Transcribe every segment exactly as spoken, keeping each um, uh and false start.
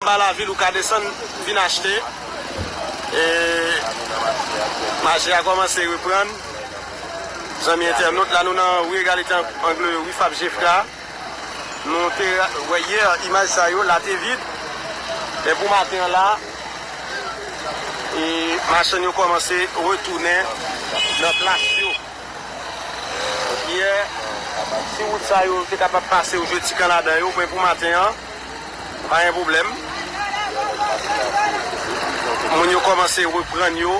Anba lavil, ou ka desann, vin achte. E mache a kòmanse reprann. Zanmi entènot, la nou nan ri Egalite Angle, ri Fab Jefra. Nou te wè yè, imaj sa yo, la te vid. Men pou maten an la, e machann yo kòmanse retounen nan plas yo. Yè, si wout sa yo te kapab pase, ou jwe ti kan ladan yo, men pou maten an, pa gen pwoblèm. Moun yo kòmanse reprann yo,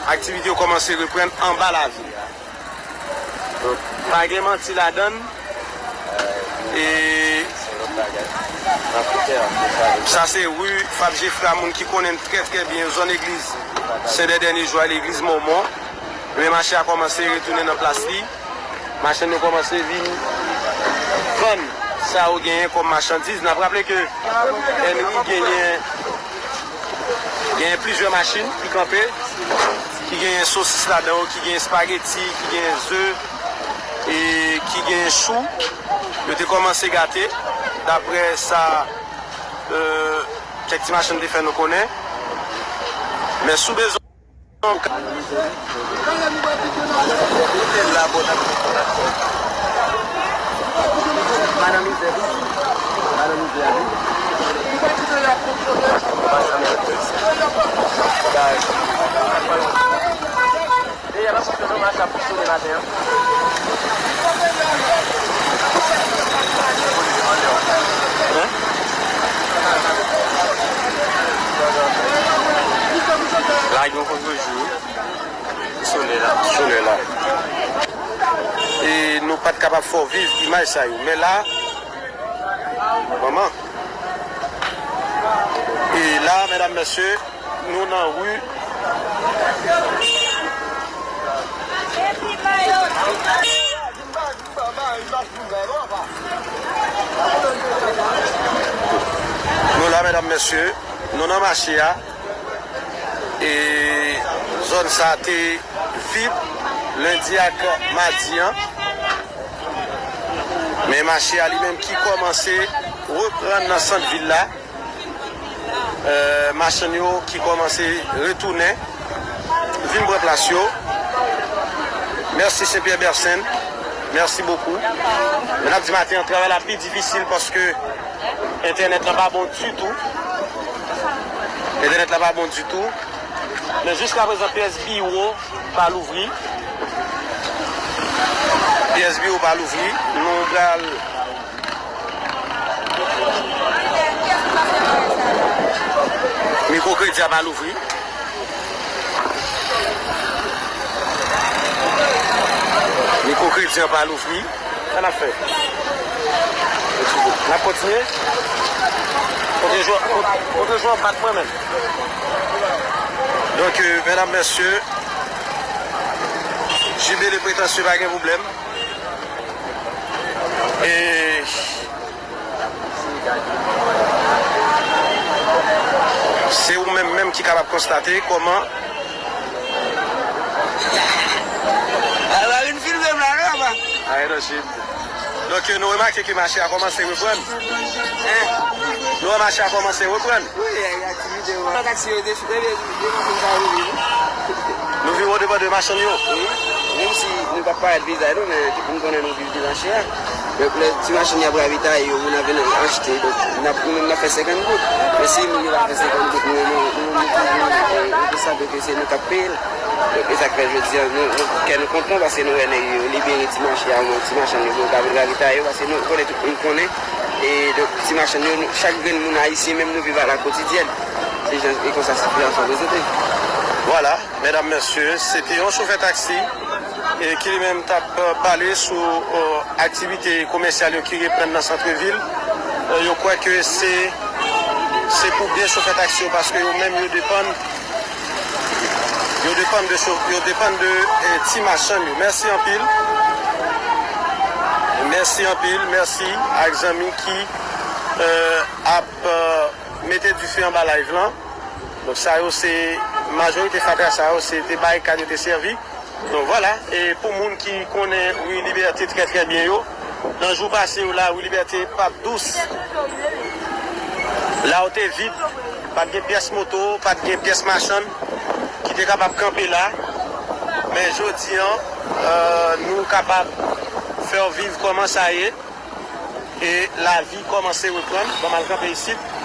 aktivite yo kòmanse reprann anba lavil. Pa gen manti ladan l. E sa se ri Fab Jefra, moun ki konnen l trè, trè byen, zòn legliz Sen Dè Dènye Jou a, legliz Mòmon. Men mache a kòmanse retounen nan plas li. Machann yo kòmanse vin vann sa yo genyen kòm machandiz. N ap raple ke Henry genyen, genyen plizyè machin ki kanpe, ki genyen sosis ladan yo, ki genyen espageti, ki genyen ze, e ki genyen chou. Yo te kòmanse gate, daprè sa, e, kèk ti machann te fè nou konnen. Men si w bezwen Lage yon kout jou. Solèy la. Solèy la. E nou pa t kapab fè w viv imaj sa yo. Men la, manman. E la, medam, mesye, nou nan ri. Nou la, medam, mesye, nou nan mache a. E zòn sa a te vid lendi ak madi an. Men mache a li menm ki kòmanse reprann nan sant vil la. E, machann yo ki kòmanse retounen, vin pran plas yo. Mèsi Sen Pyè Bèsen. Mèsi bokou. Men n ap di maten an, travay la pi difisil paske entènèt la pa bon ditou. Entènèt la pa bon ditou. Men jiskaprezan, pyès biwo pa louvri. Pyès biwo pa louvri. Nou pral Mikwo kredi a pa louvri. Mikwo kredi an pa louvri. Sa n ap fè? N ap kontinye? Kote jwè, kote jwè bat mwen menm. Donk, euh, medam, mesye, Jibele Pretansye pa gen pwoblèm. E se ou menm menm ki kapab konstate kòman. A, pa vin filme m la non, papa. Aye, non, Jib. Donk, nou remake ke mache a kòmanse reprann. Hein? Nou wè mache a kòmanse reprann. Wi, aktivite yo. Taksi yo defi, depi, depi machin sa yo rive. Nou viv o depan de machann yo. Wi. Menm si nou pa parèt vizaj nou, men tout moun konnen nou viv de mache a. Donk, lè ti machann y ap ravitaye yo, moun ap vin achte. Donk, n ap, nou menm n ap fè senkant goud. Men si moun yo pa fè senkant goud, nou, nou, nou, nou, nou, nou, nou, nou te santi ke se nou k ap peye l. Donk, e sa k fè jodi a, nou, nou, kè nou kontan paske nou wè nèg yo libere ti mache a, yon ti machann yo, pou yo ka vin ravitaye yo, paske nou konnen, tout moun konnen. E donk, ti machann yo, nou, chak grenn moun ayisyen, menm nou viv a la kotidyèn. Se jan, e konsa sitiyasyon prezante. Vwala, medam, mesye, se te yon chofè taksi, e ki li menm t ap, euh, pale sou, euh, aktivite komèsyal yo ki reprann nan sant vil. Euh, yo kwè ke se, se pou byen chofè taksi yo, paske yo menm yo depann Yo depann de cho-, yo depann de, eh, ti machann yo. Mèsi anpil. Mèsi anpil, mèsi ak zanmi ki, eh, ap, eh, mete dife anba live lan. Donk sa yo se majorite fatra sa yo, se te barikad yo te sèvi. Donk vwala, e pou moun ki konnen ri Libète trè trè byen yo, nan jou pase yo la, ri Libète pa t dous. La w te vid, pa t gen pyès moto, pa t gen pyès machann ki te kapab kanpe la. Men jodi an, euh, nou kapab fè w viv kòman sa ye. E lavi kòmanse reprann. Ban m al kanpe isit.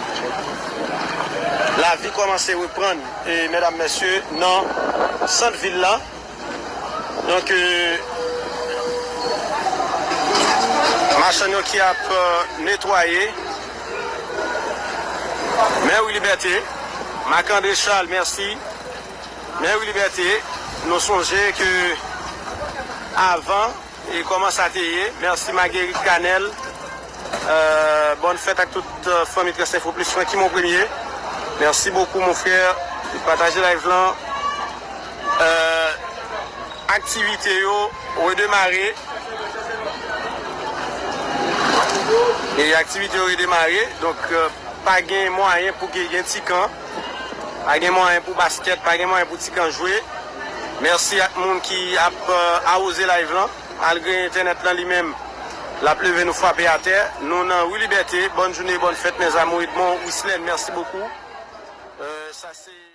Lavi kòmanse reprann, e medam, mesye, nan sant vil la. Donk, euh, machann yo ki ap, euh, netwaye. Mèri Libète, Marc-André Charles, mèsi. Mèri Libète, nou sonje ke avan, e kòman sa te ye. Mèsi Marguerite Canel. Euh, bòn fèt ak tout, euh, fanmi Trans Info Plus, Francky Mon Premier. Mèsi bokou, mon frè. Pataje live lan. Euh, aktivite yo redemare. E aktivite yo redemare. Donk, euh, pa gen mwayen pou gen, gen ti kan. Pa gen mwayen pou baskèt, pa gen mwayen pou ti kan jwe. Mèsi ak moun ki ap, euh, awoze live lan. Malgre entènèt lan li menm, l ap leve nou frape atè. Nou nan Ri Libète. Bòn jounen, bòn fèt, mes amours. Edmond Wislène, mèsi bokou. Euh, sa se